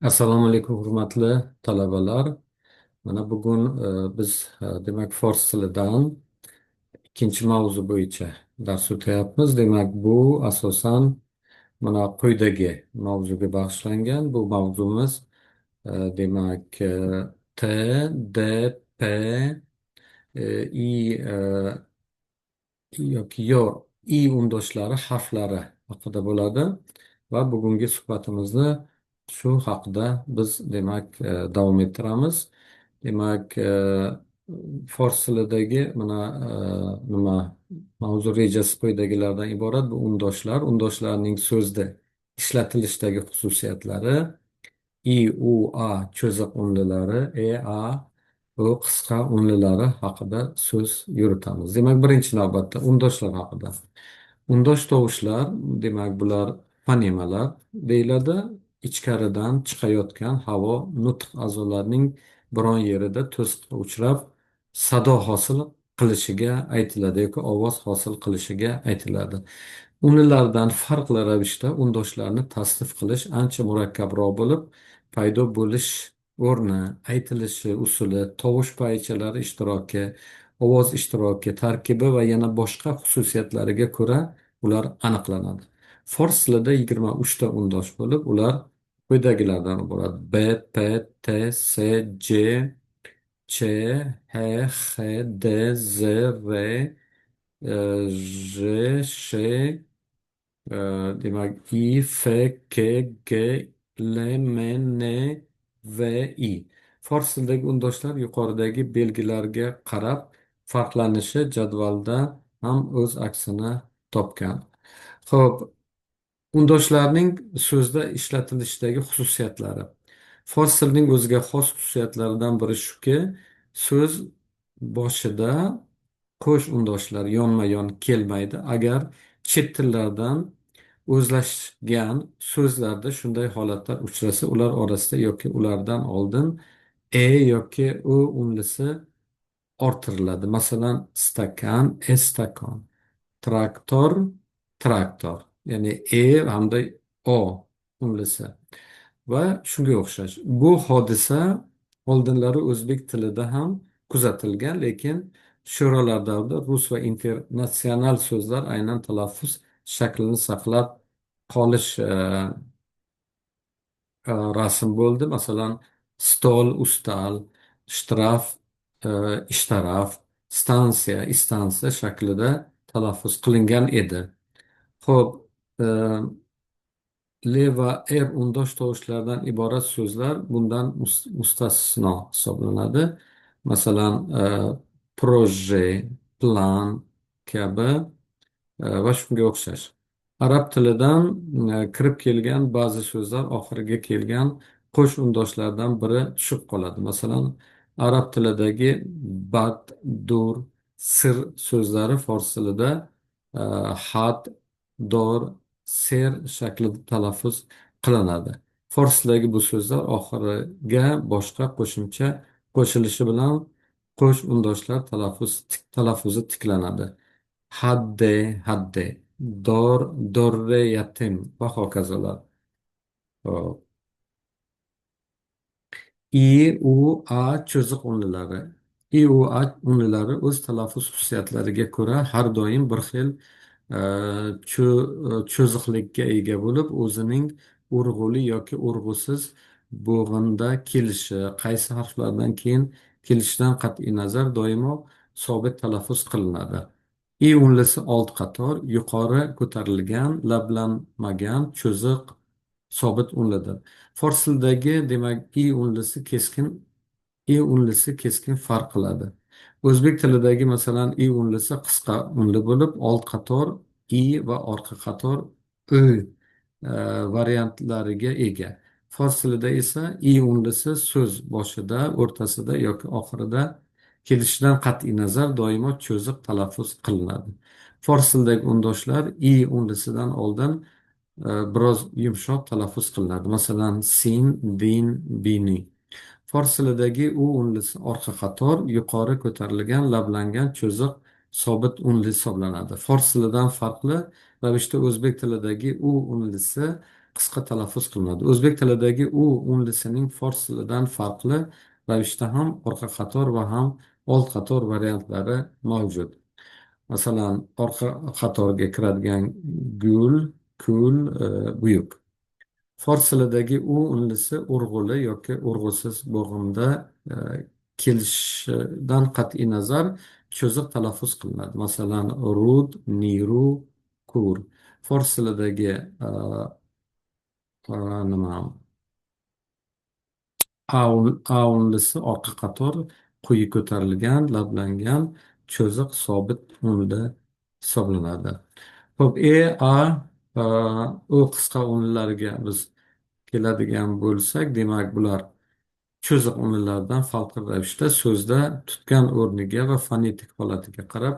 Assalomu alaykum, hurmatli talabalar. Mana bugun biz demak, fors tilidan ikkinchi mavzu bo'yicha dars o'tyapmiz. Demak, bu asosan mana quyidagi mavzuga bag'ishlangan. Bu mavzumiz demak, T, D, P, I yoki yo I undoshlari harflari haqida bo'ladi va bugungi suhbatimizni shu haqida biz demak davom ettiramiz. Demak, fors tilidagi mana nima mavzu rejasi quyidagilardan iborat: bu undoshlar, undoshlarning so'zda ishlatilishdagi xususiyatlari, i, u, a cho'ziq unlilari, e, a, u qisqa unlilari haqida so'z yuritamiz. Demak, birinchi navbatda undoshlar haqida. Undosh tovushlar, demak, bular fonemalar deyiladi. Ichkaridan chiqayotgan havo nutq a'zolarining biron yerida to'siqqa uchrab sado hosil qilishiga aytiladi yoki ovoz hosil qilishiga aytiladi. Unlilardan farqli ravishda undoshlarni tasnif qilish ancha murakkabroq bo'lib, paydo bo'lish o'rni, aytilishi usuli, tovush paychalari ishtiroki, ovoz ishtiroki, tarkibi va yana boshqa xususiyatlariga ko'ra ular aniqlanadi. Fors tilida 23 ta undosh bo'lib, ular quyidagilardan iborat: B, P, T, S, C, Ch, H, X, D, Z, R, J, Sh, demak, I, F, K, G, L, M, N, V, I. Fors tilidagi undoshlar yuqoridagi belgilarga qarab farqlanishi jadvalda ham o'z aksini topgan. Xo'p, undoshlarning so'zda ishlatilishdagi xususiyatlari. Fors tilining o'ziga xos xususiyatlaridan biri shuki, so'z boshida qo'sh undoshlar yonma-yon kelmaydi. Agar chet tillardan o'zlashgan so'zlarda shunday holatlar uchrasa, ular orasida yoki ulardan oldin e yoki u unlisi orttiriladi. Masalan, stakan, estakon, traktor, traktor. Ya'ni e hamda o unlisi va shunga o'xshash. Bu hodisa oldinlari o'zbek tilida ham kuzatilgan, lekin sho'rolar davrida rus va internatsional so'zlar aynan talaffuz shaklini saqlab qolish rasm bo'ldi. Masalan, stol, ustal, shtraf, ishtaraf, stansiya, istansiya shaklida talaffuz qilingan edi. Xo'p, L va R undosh tovushlardan iborat so'zlar bundan mustasno hisoblanadi. Masalan, proje, plan kabi va shunga o'xshash. Arab tilidan kirib kelgan ba'zi so'zlar oxiriga kelgan qo'sh undoshlardan biri tushib qoladi. Masalan, arab tilidagi bad, dur, sir so'zlari fors tilida had, dor, ser shaklida talaffuz qilinadi. Fors tilidagi bu so'zlar oxiriga boshqa qo'shimcha qo'shilishi bilan qo'sh undoshlar talaffuzi tiklanadi. Hadde, hadde, dor, dorre yatim va hokazolar. Xo'p. I, U, A cho'ziq unlilari. I, U, A unlilari o'z talaffuz xususiyatlariga ko'ra har doim bir xil cho'ziqlikka ega bo'lib, o'zining urg'uli yoki urg'usiz bo'g'inda kelishi, qaysi harflardan keyin kelishidan qat'iy nazar doimo sobit talaffuz qilinadi. I unlisi old qator, yuqori ko'tarilgan, lablanmagan, cho'ziq sobit unlidir. Fors tilidagi demak I unlisi keskin farq qiladi. O'zbek tilidagi, masalan, i unlisi qisqa unli bo'lib, old qator i va orqa qator ö variantlariga ega. Fors tilida esa i unlisi so'z boshida, o'rtasida yoki oxirida kelishidan qat'iy nazar doimo cho'ziq talaffuz qilinadi. Fors tilidagi undoshlar i unlisidan oldin biroz yumshoq talaffuz qilinadi. Masalan, sin, din, bini. Fors tilidagi u unlisi orqa qator, yuqori ko'tarilgan, lablangan, cho'ziq, sobit unli hisoblanadi. Fors tilidan farqli ravishda o'zbek tilidagi u unlisi qisqa talaffuz qilinadi. O'zbek tilidagi u unlisining fors tilidan farqli ravishda ham orqa qator va ham old qator variantlari mavjud. Masalan, orqa qatorga kiradigan gul, kul, buyuk. Fors tilidagi u unlisi urg'uli yoki urg'usiz bo'g'imda kelishidan qat'iy nazar cho'ziq talaffuz qilinadi. Masalan, rud, niru, kur. Fors tilidagi nima, a unlisi orqa qator quyi ko'tarilgan, lablangan, cho'ziq sobit unli hisoblanadi. Xo'p, e, a, u qisqa unlariga biz keladigan bo'lsak, demak, bular cho'ziq unlilardan farqli ravishda so'zda tutgan o'rniga va fonetik holatiga qarab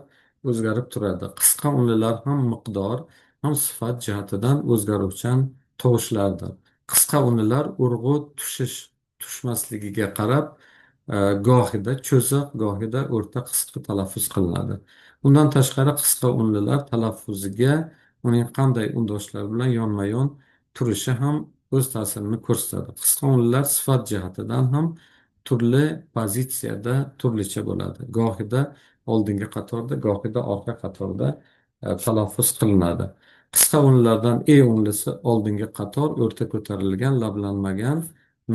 o'zgarib turadi. Qisqa unlilar ham miqdor, ham sifat jihatidan o'zgaruvchan tovushlardir. Qisqa unlilar urg'u tushish tushmasligiga qarab gohida cho'ziq, gohida o'rta qisqa talaffuz qilinadi. Undan tashqari qisqa unlilar talaffuziga uning qanday undoshlar bilan yonma-yon turishi ham o'z ta'sirini ko'rsatadi. Qisqa unlilar sifat jihatidan ham turli pozitsiyada turlicha bo'ladi. Gohida oldingi qatorda, gohida orqa qatorda talaffuz qilinadi. Qisqa unlilardan e unlisi oldingi qator, o'rta ko'tarilgan, lablanmagan,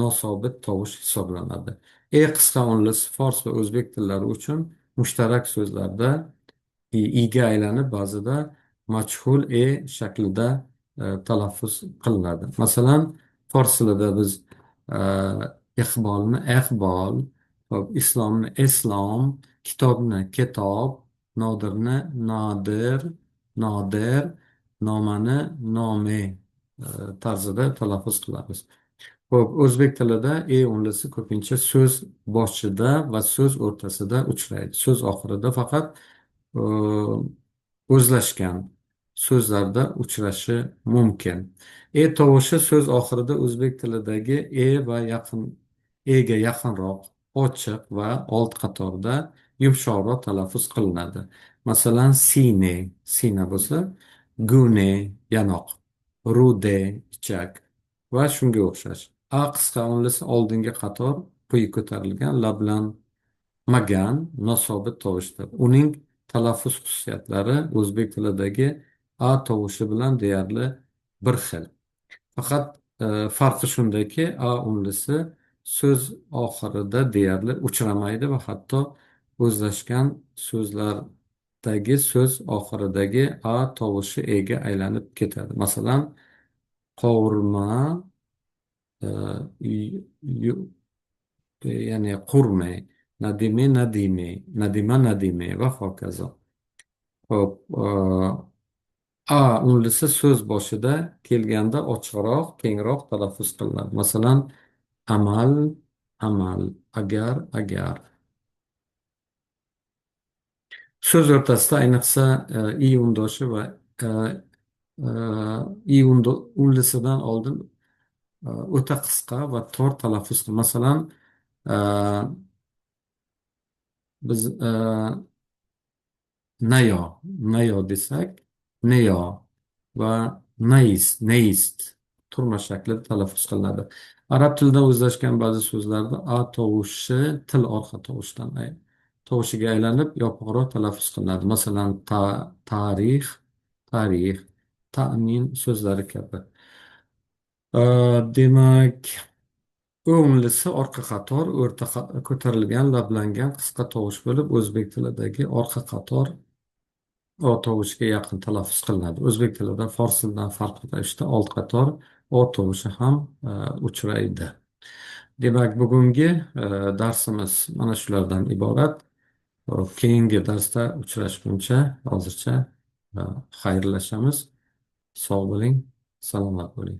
nosobit tovush hisoblanadi. E qisqa unlisi fors va o'zbek tillari uchun mushtarak so'zlarda i'ga aylanib, ba'zida majhul e shaklida talaffuz qilinadi. Masalan, fors tilida biz iqbolni iqbol, islomni islom, kitobni kitob, nodirni nodir, nodir, nomani nome tarzida talaffuz qilamiz. Xo'p, o'zbek tilida e unlisi ko'pincha so'z boshida va so'z o'rtasida uchraydi. So'z oxirida faqat o'zlashgan so'zlarda uchrashi mumkin. E tovushi so'z oxirida o'zbek tilidagi e va yaqin ega yaqinroq, ochiq va old qatorda yumshoqroq talaffuz qilinadi. Masalan, sine, sina bo'lsa, gune, yanoq, rude, ichak va shunga o'xshash. A qisqa unlisi oldingi qator quyi ko'tarilgan, lablanmagan, nosobit tovushdir. Uning talaffuz xususiyatlari o'zbek tilidagi a tovushi bilan deyarli bir xil. Faqat farqi shundaki, a unlisi so'z oxirida deyarli uchramaydi va hatto o'zlashgan so'zlardagi so'z oxiridagi a tovushi ega aylanib ketadi. Masalan, qovurma, ya'ni qurme, nadime, nadime, nadima, nadime va hokazo. Xo'p, a unlisi so'z boshida kelganda ochiqroq, kengroq talaffuz qilinadi. Masalan, amal, amal, agar, agar. So'z o'rtasida ayniqsa i undoshi va i unlisidan oldin o'ta qisqa va tor talaffuz qilinadi. Masalan, biz nayo, nayo desak, neyo va nayist, neyist turma shaklida talaffuz qilinadi. Arab tilida o'zlashgan ba'zi so'zlarda a tovushi til orqa tovushidan tovushiga aylanib, yopiqroq talaffuz qilinadi. Masalan, tarix, tarix, ta'min so'zlari kabi. Demak, o'nlisi orqa qator, o'rta ko'tarilgan, lablangan qisqa tovush bo'lib, o'zbek tilidagi orqa qator o tovushiga yaqin talaffuz qilinadi. O'zbek tilida fors tilidan farqli ravishda old qator o tovushi ham uchraydi. Demak, bugungi darsimiz mana shulardan iborat. Keyingi darsda uchrashguncha hozircha xayrlashamiz. Sog' bo'ling, salomat bo'ling.